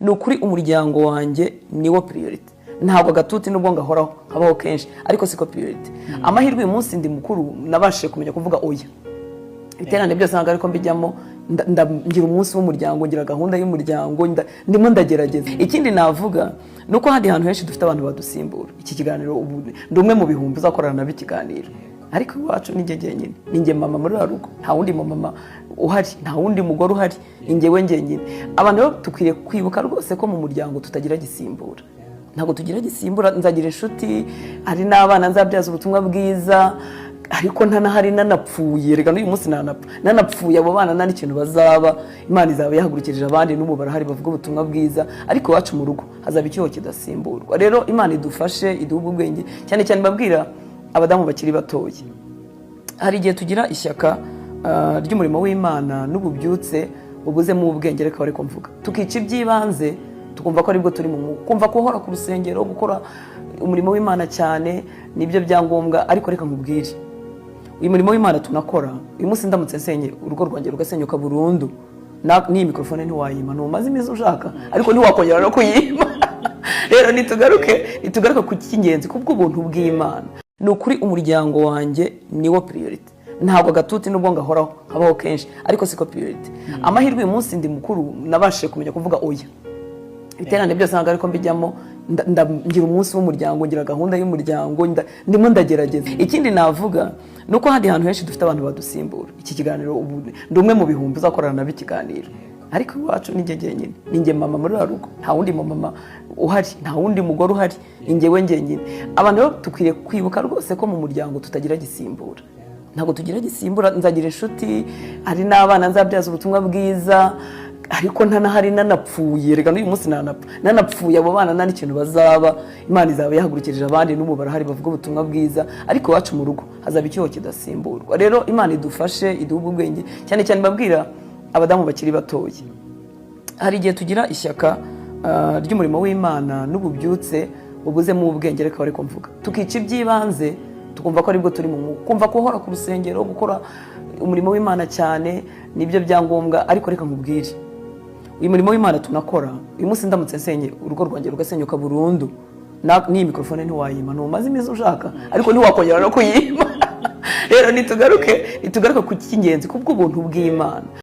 Ni ukuri, umuryango wanjye niwo priorité. Ntabwo agatuti, nubwo ngahoraho habaho kenshi, ariko siko priorité. Amahirwe, uyu munsi ndi mukuru, nabashije kumenya kuvuga oya. Iterane byose ntabwo ariko mbijyamo. Ngira umunsi w'umuryango, ngira gahunda y'umuryango, ndimo ndagerageza. Ikindi navuga ni uko ahandi hantu henshi dufite abantu badusimbura. Iki kiganiro, ubu ndi umwe mu bihumbi uzakorana nabo ikiganiro, ariko iwacu ni njye jyenyine, ni njye mama muri ruriya rugo. Nta wundi mama uhari, nta wundi mugore uhari, ni njyewe njyenyine. Abantu rero dukwiriye kwibuka rwose ko mu muryango tutagira gisimbura, ntabwo tugira gisimbura. Nzagira inshuti, hari n'abana nzabyaza ubutumwa bwiza, ariko ntanahari, nanapfuye, reka n'uyu munsi nanapfa, nanapfuye, abo bana nta n'ikintu bazaba. Imana izaba yahagurukirije abandi, n'ubu barahari bavuga ubutumwa bwiza, ariko iwacu mu rugo hazaba icyuho kidasimburwa. Rero Imana idufashe, iduhe ubwenge. Cyane cyane mbabwira abadamu bakiri batoya, hari igihe tugira ishyaka ry'umurimo w'Imana n'ububyutse bubuzemo ubwenge, reka ariko mvuga, tukica iby'ibanze, tukumva ko aribwo turi mu mwuka, kumva ko guhora ku rusengero, gukora umurimo w'Imana cyane nibyo byangombwa. Ariko reka nkubwire, uyu murimo w'Imana tunakora uyu munsi, ndamutse nsenye urugo rwanjye rugasenyuka burundu, n'iyi mikorofone ntiwayima. Ntumaze iminsi ushaka, ariko ntiwakongera no kuyima. Rero nitugaruke ku cy'ingenzi, kubw'ubuntu bw'Imana. Ni ukuri, umuryango wanjye niwo priorité. Ntabwo agatuti, nubwo ngahoraho habaho kenshi, ariko siko priorité. Amahirwe, uyu munsi ndi mukuru, nabashije kumenya kuvuga oya. Iterane byose ntabwo ariko mbijyamo. Ngira umunsi w'umuryango, ngira gahunda y'umuryango, ndimo ndagerageza. Ikindi navuga ni uko ahandi hantu henshi dufite abantu badusimbura. Iki kiganiro, ubu ndi umwe mu bihumbi uzakorana nabo ikiganiro, ariko iwacu ni njye jyenyine, ni njye mama muri ruriya rugo. Nta wundi mama uhari, nta wundi mugore uhari, ni njyewe njyenyine. Abantu rero dukwiriye kwibuka rwose ko mu muryango tutagira gisimbura, ntabwo tugira gisimbura. Nzagira inshuti, hari n'abana nzabyaza ubutumwa bwiza, ariko ntanahari, nanapfuye, reka n'uyu munsi nanapfa, nanapfuye, abo bana nta n'ikintu bazaba. Imana izaba yahagurukirije abandi, n'ubu barahari bavuga ubutumwa bwiza, ariko iwacu mu rugo hazaba icyuho kidasimburwa. Rero Imana idufashe, iduhe ubwenge. Cyane cyane mbabwira abadamu bakiri batoya, hari igihe tugira ishyaka ry'umurimo w'Imana n'ububyutse bubuzemo ubwenge, reka ariko mvuga, tukica iby'ibanze, tukumva ko aribwo turi mu mwuka, kumva ko guhora ku rusengero, gukora umurimo w'Imana cyane nibyo byangombwa. Ariko reka nkubwire, uyu murimo w'Imana tunakora uyu munsi, ndamutse nsenye urugo rwanjye rugasenyuka burundu, n'iyi mikorofone ntiwayima. Ntumaze iminsi ushaka, ariko ntiwakongera no kuyima. Rero nitugaruke ku cy'ingenzi, kubw'ubuntu bw'Imana.